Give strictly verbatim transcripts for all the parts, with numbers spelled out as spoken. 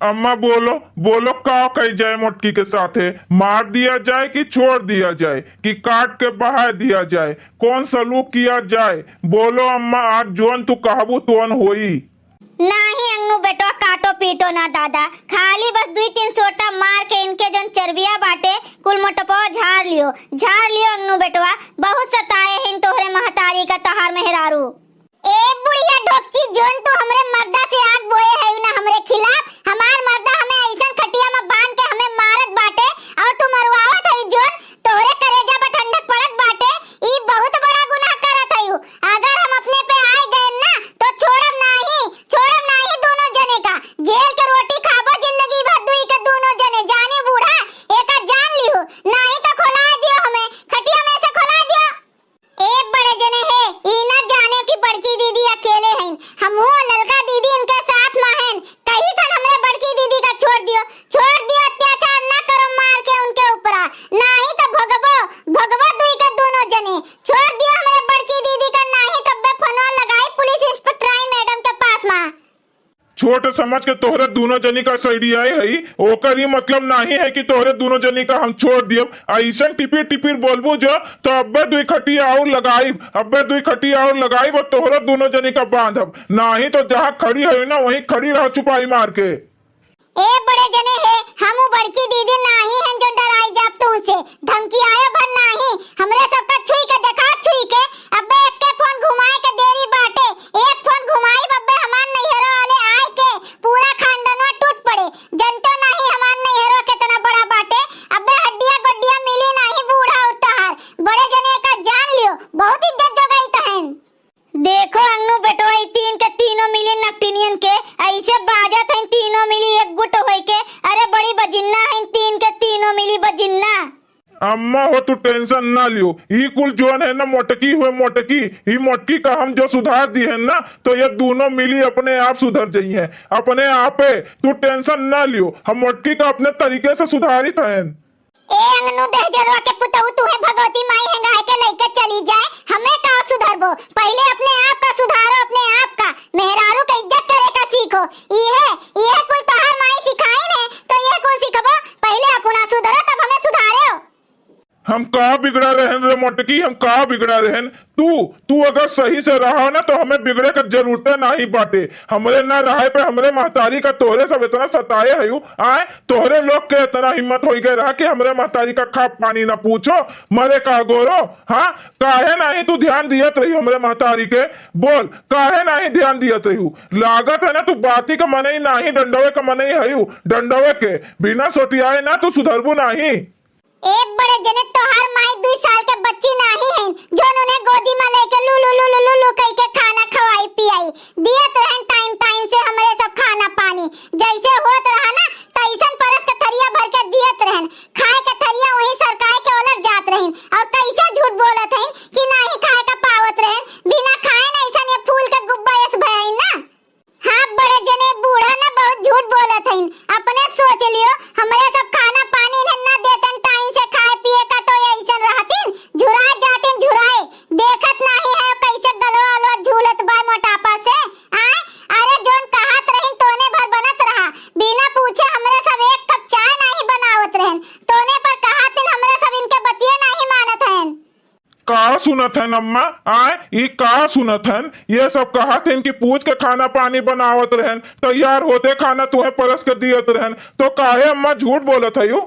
अम्मा बोलो, बोलो का कही जाए मोटकी के साथे? मार दिया जाए कि छोड़ दिया जाए कि काट के बहाय दिया जाए? कौन सलूक किया जाए? बोलो अम्मा, आज जोन तू कहबू तोन होई। नाही अंगनू बेटवा, काटो पीटो ना दादा, खाली बस दुई तीन सोटा मार के इनके जोन चर्बिया बाटे कुल मोटपवा झार लियो, झार लियो अंगनू बेटवा, बहुत सताए हैं तोहरे महतारी का तहार मेहरारू। ए बुढ़िया ढोकची, जोन तू हमरे मर्दा से आग बोए है ना हमरे खिलाफ, हमार मर्दा हमें ऐसन खटिया में बांध के हमें मारत बाटे और तू मरवावत है जोन, तोहरे करेजा पर ठंडक पड़त बाटे, ई बहुत बड़ा गुनाह करत है। अगर हम अपने पे आए गए ना तो छोड़ब नाही, छोड़ब नाही दोनों जने का। जेल के रोटी खाबो जिंदगी भर दुई के दोनों जने, जानी बूढ़ा, एका जान लिहू, नाही तो खोलाए दियो हमें, खटिया में से खोलाए दियो। ए बड़े जने हे, ई ना जाने कि बड़की दीदी अकेले हैं। हमहू ललका दीदी इनके साथ मा हैं। कही थन हमरे बड़की दीदी का छोड़ दियो, छोड़ दियो, अत्याचार ना करो मार के उनके ऊपरा। नाही तो भगबो, भगबो दुई के दोनों जने। छोड़ दियो हमरे बड़की दीदी का, नाही तब्बे फोनवा लगाई पुलिस इंस्पेक्टराइन मैडम के पास मा। छोट समझ के तोहरे दोनों जनी का सड़ियाए हई, ओकर ई मतलब नाही है कि तोहरे दोनों जनी का हम छोड़ दियब। अइसन टिपिर टिपिर बोलबू जो, तो अब्बे दुई खटिया और लगाइब, अब्बे दुई खटिया और लगाइब और तोहरे दोनों जनी का बांधब। नाही तो जहाँ खड़ी है ना, वहीं खड़ी रह चुपाई मार के। ए बड़े जने हे, हम उ बड़की दीदी नाही हैं जो डराई जाब तुमसे। धमकी आयो भर नाही, हमरे सबका छुई के देखा, छुई के। अब्बे एक के फोन घुमाए के देरी बाटे, एक फोन घुमाई बब्बे हमार नैहरो वाले आए के पूरा खानदानवा टूट पड़े। जनतो नाही हमार नैहरो कितना बड़ा बाटे। अब्बे हड्डिया गोड्डिया मिली नाही बूढ़ा और तहार। बड़े जने का जान लियो, बहुत इज्जत जगाई तहन। देखो अंगनू बेटवा, ई तीन के तीनों मिली नकटिनियन के ऐसे बाजत हैं, तीनों मिली एक गुट होई के। अरे बड़ी बजिन्ना हैं, तीन के तीनों मिली बजिन्ना। अम्मा हो, तू टेंशन ना लियो, ई कुल जोन है ना मोटकी हुए मोटकी, ई मोटकी का हम जो सुधार दी है ना, तो ये दोनों मिली अपने आप सुधर जाई हैं, अपने आपे। तू टेंशन ना लियो, हम मोटकी का अपने तरीके से सुधारित हैं। ए अंगनू दहजरवा के पुतऊ, तुहे भगवती माई हेंगाए के लइके चली जाए, हमें का सुधरबो? पहिले अपने आप का सुधारो, अपने आप का। मेहरारू के इज्जत करे का सीखो। इहे, इहे कुल तोहार माई सिखाइन है, तो इहे कुल सीखबो। पहिले अपना सुधरो, तब हमें सुधारेओ। हम का बिगड़ा रहेन रे मोटकी, हम का बिगड़ा रहेन? तू, तू अगर सही से रहा ना, तो हमें बिगड़े के जरूरते नाही बाटे। हमरे ना रहे पे हमरे महतारी का तोहरे सब इतना सताए हयू, आए, तोहरे लोग के इतना हिम्मत होई गए रहा कि हमरे महतारी का खा पानी ना पूछो, मरे का गोरो, हाँ? काहे नाही तू ध्यान दियत रही हमरे महतारी के? बोल, काहे नाही ध्यान दियत रही? लागत है ना तू बाती का मनई नाही, डंडवे का मनई हयू, डंडवे के। बिना सोटियाए ना तू सुधरबू नाही। ए बड़े जने, तोहार माई दुई साल के बच्ची नाही है, जोन उन्हें गोदी में लेके लू लू लू लू लू लू कई के खाना खवाई पियाई दियत रहन टाइम टाइम से हमरे सब खाना पानी। जैसे होत रहा ना, तैसन परस के थरिया भर के दियत रहन। खाए के थरिया वहीं सरकाए के ओलट जात रहिन। और कैसे झूठ बोलत हइन कि नाही खाए का पावत रहन, बिना खाए ना ऐसन ये फूल के गुब्बा यस भयइन ना। हाँ, बड़े जने बूढ़ा ना बहुत झूठ बोलत हइन। अपने सोच लियो, हमरे सब खाना पानी इन्हें ना देतन टाइम से खाए पिए का, तो ये ऐसन रहतिन, झुराए जातिन, झुराए। देखत नाही है कैसे गलवा अलवा झूलत बा मोटापा से। आय, अरे जोन कहत रहिन तोने भर बनत रहा, बिना पूछे हमरे सब एक कप चाय नाही बनावत रहन, तोने पर कहतिन हमरे सब इनके बतिये नाही मानत हन। का सुनत हन अम्मा? आय, ई का सुनत हन? ये सब कहत हन कि पूछ के खाना पानी बनावत रहन, तैयार होते खाना तुहे परस के दियत रहन, तो काहे अम्मा झूठ बोलत हयू?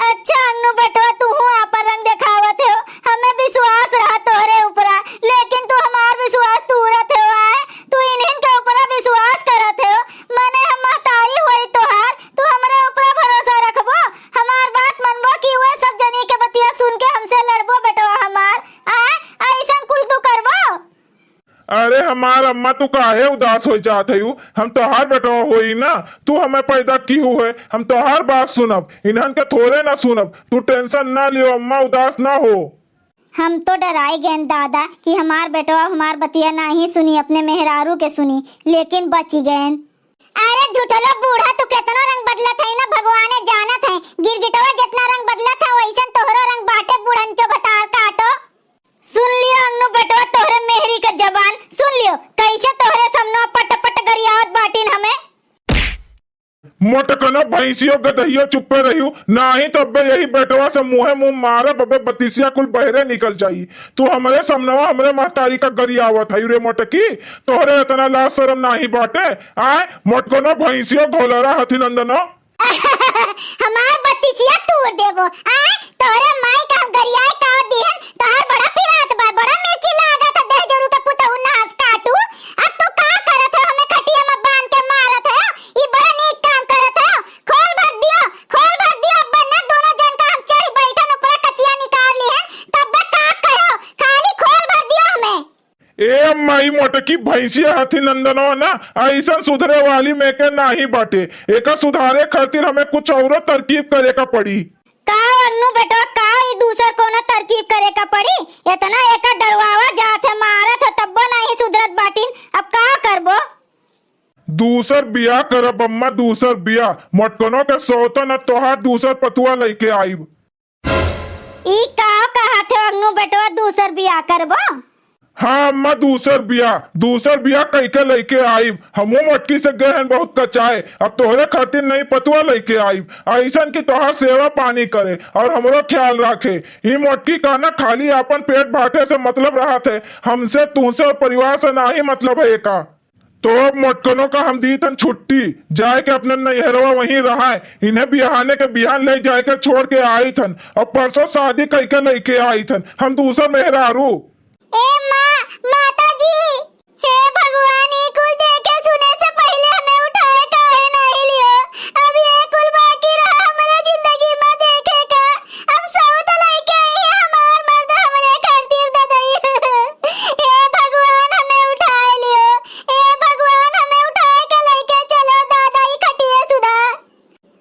अच्छा अंगनू बेटवा, तूहू आपन रंग देखावत हो, हमें विश्वास रहा तोहरे ऊपरा, लेकिन तू हमार विश्वास तूरत हो। आय, तू इन्हन के ऊपरा विश्वास करत हो, मने हम महतारी होई तोहार, तू हमरे ऊपरा भरोसा रखबो, हमार बात मनबो कि वे सब जनी के बतिया सुन के हमसे लड़बो बेटवा हमार? आय, ऐसन कुल तू करबो? अरे हमार अम्मा, तू काहे उदास हो जात हयू? हम तोहार बेटवा होई ना, तू हमें पैदा किहू है, हम तोहार बात सुनब, इन्हन के थोड़े ना सुनब। तू टेंशन ना लियो अम्मा, उदास ना हो। हम तो डराई गएन दादा कि हमार बेटवा हमार बतिया नाही सुनी, अपने मेहरारू के सुनी, लेकिन बची गएन। अरे झूठलो बूढ़ा, तू केतनो रंग बदलत है ना, भगवाने जानत है। गिरगिटवा जितना रंग बदलत है, वैसन तोहरो रंग बाटे, बूढ़न चो भतार काटो। सुन लियो अंगनू बेटवा, तोहरे मेहरी के जबान सुन लियो, कैसे तोहरे सामने पट पट गरियावत बाटिन हमें। मोटकनो भैंसियो गदहियो चुप्पे रहियो, नाहीं तो अब्बे यही बेटवा से मुँहे मुँह मारब, अब्बे बतिसिया कुल बहरे निकल जाई। तू हमरे समनवा हमरे महतारी का गरियावत है रे मोटकी, तोहरे इतना लाज शरम नाहीं बाटे? आय मोटकनो भैंसियो घोलरा हथी नंदनो। हमार बतिसिया तूर देबो। आय, तोहरे माई का हम गरियाए का दिहन, तोहार बड़ा पिरात बा, बड़ा मिर्ची लागत है, देह जोरू के पुतहु नास काटू। अब तू का करत है, हमें खटिया में बांध के मारत है, ई बड़ा नीक काम करत है। खोल भर दियो, खोल भर दियो, अब ना दोनों जन का हम चढ़ बैठन ऊपरा कचिया निकाल लिहन, तब का कहो, खाली खोल भर दियो हमें। ए अम्मा, ई मोटकी भैंसिया हथी नंदनवा ना, अइसन सुधरे वाली में के नाहीं बाटे। एका सुधारे खातिर हमें कुछ औरो तरकीब करे का पड़ी। का अंगनू बेटवा, का ई दूसर कोनो तरकीब करे का पड़ी? इतना एका डरवावा जात है, मारत है, तब्बो नाहीं सुधरत बाटिन, अब का करबो? दूसर बियाह करब अम्मा, दूसर बियाह। मोटकनो के सौतन अब तोहार दूसर पतुआ लइके आइब। ई का कहत हो अंगनू बेटवा, दूसर बियाह करबो? हाँ अम्मा, दूसर बियाह, दूसर बियाह कइके लइके आइब। हमहू मोटकी से गए हन बहुत कचाए, अब तोहरे खातिर नई पतुआ लइके आइब, अइसन कि तोहार सेवा पानी करे और हमरो ख्याल राखे। ई मोटकी का ना खाली आपन पेट भाटे से मतलब रहत है, हमसे, तुहसे और परिवार से नाहीं मतलब है एका। तो अब मोटकनो का हम दीत हन छुट्टी, जाए के अपने नैहरवा वहीं रहाए। इन्हें बिहाने के बिहान ले जाए के छोड़ के आइत हन। अब परसों शादी कइके लइके आइत हन हम दूसर मेहरारू। ए माँ, माता जी, हे भगवान, ई कुल देखे सुने से पहिले हमें उठाए काहे नाहीं लियो? अब ये कुल बाकी रहा हमरे जिंदगी में देखे का। अब सौत लइके आई है हमार मर्द हमरे खातिर ददई। हे भगवान, हमें उठाए लियो। हे भगवान, हमें उठाए के लइके चलो दादा, ई खटिया सुधा।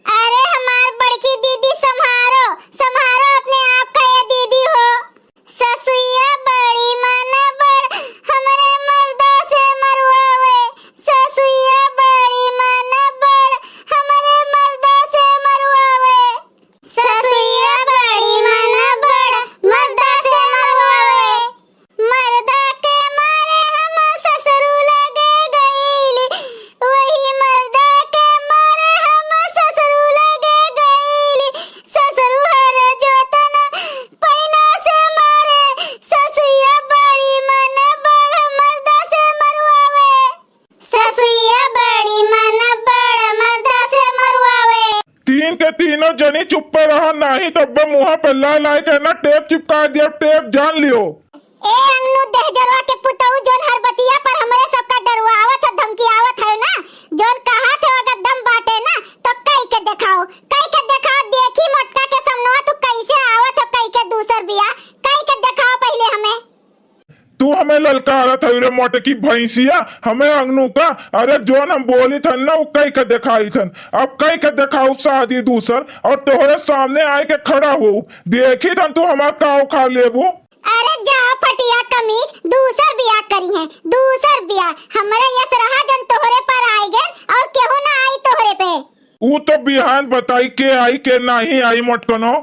अरे हमार बड़की दीदी, सम्हारो, सम्हारो अपने आप का ये दीदी हो। ससुइया बड़ी मन बड़, हमरे मर्दा से मरवावे। ससुइया बड़ी मन बड़, हमरे मर्दा से मरवावे। ससुइया बड़ी मन बड़, मर्दा से मरवावे। मर्दा के मारे हम ससुरू लगे गईली, वही मर्दा के मारे हम ससुरू लगे गईली। ससुरू हर जोतन पैना से मारे, ससुइया बड़ी मन बड़ मर्दा से मरवावे। ससुइया बड़ी मन बड़ मर्दा से मरवावे। तीन के तीनों जनी चुप्पे रहा, नाहीं तो अब्बे मुँह पे लाए लाए के ना टेप चिपका दिया, टेप जान लियो। ए अंगनू देहजरवा के पुतऊ, जोन हर बतिया पर हमरे सबका डरवावत है, धमकियावत है ना, जोन कहत है अगर दम बाटे ना तो कई के देखाओ, कई के देखाओ, देखी मोटका के समनवा तू कैसे आवत हो, कई के दूसर बियाह, कई के देखाओ पहिले हमें। तू हमें ललकारत हई रे मोटकी भैंसिया, हमें अंगनू का? अरे जोन हम बोलित हन ना, उ कई के देखाइत हन। अब कई के देखाऊ शादी दूसर, और तोहरे सामने आए के खड़ा हो, देखित हन तू हमार का उखाड़ लेबू। अरे जा फटिया कमीज, दूसर बियाह करिहें, दूसर बियाह। हमरे यस रहा जन तोहरे पर आए गए, और केहू ना आई तोहरे पे। ऊ तो बिहान बताई के आई के नाहीं आई मोटकनो।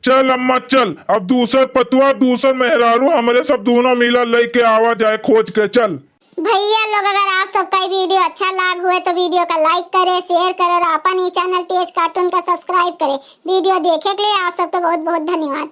चल अम्मा चल, अब दूसर पतुआ, दूसर मेहरारू हमरे सब दूनों मिला लइके आवा जाए खोज के, चल। भैया लोग, अगर आप सबका ये video अच्छा लाग हुए तो video का like करें, share करें और अपन ये channel तेज cartoon का subscribe करें। Video देखे के लिए आप सबका बहुत बहुत धन्यवाद।